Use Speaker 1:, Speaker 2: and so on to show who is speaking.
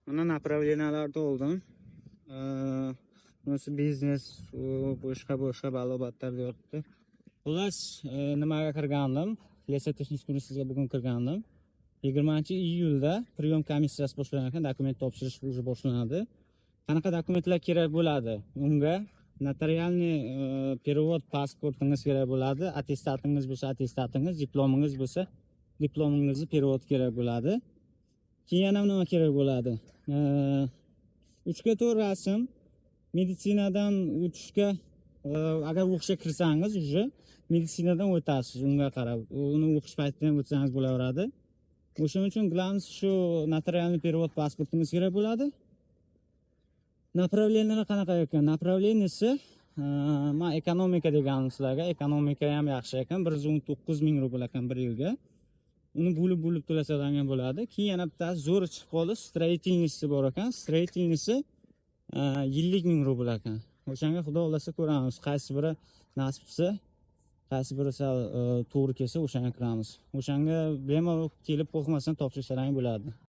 Speaker 1: Mana, направления larni oldim. Bunisi biznes, u boshqa boshqa balo battar yotibdi. Xullas, nimaga kirgandim? Лесотехнический universitetga bugun kirgandim. 20-iyulda приём komissiyasi boshlanar ekan, dokument topshirish уже boshlanadi. Qanaqa dokumentlar kerak bo'ladi? Unga нотариальный перевод pasportingiz kerak bo'ladi, attestatingiz bo'lsa attestatingiz, diplomingiz bo'lsa diplomingizni перевод kerak bo'ladi. Keyin yana nima kerak bo'ladi? 3 ga 4 rasm, meditsinadan o'tishga, agar o'qishga kirsangiz, уже meditsinadan o'tasiz unga qarab. Uni o'qish paytida ham o'tsangiz bo'laveradi. O'shaning uchun главное shu нотариальный перевод pasportingiz kerak bo'ladi. Направления lar qanaqa ekan? Направления si, man ekonomika deganim sizlarga, ekonomika ham yaxshi ekan, 119 000 rubl ekan bir yilga. Uni bo'lib bo'lib to'lasalar ham bo'ladi. Keyin yana bittasi zo'ri chiqib qoldi, строительный si bor ekan. Строительный si yillik 1000 rubl ekan. O'shanga, xudo xohlasa, ko'ramiz, qaysi biri nasib qilsa, qaysi biri sal to'g'ri kelsa, o'shanga kiramiz. O'shanga bemalol kelib, qo'rqmasdan topshirsalar ham bo'ladi.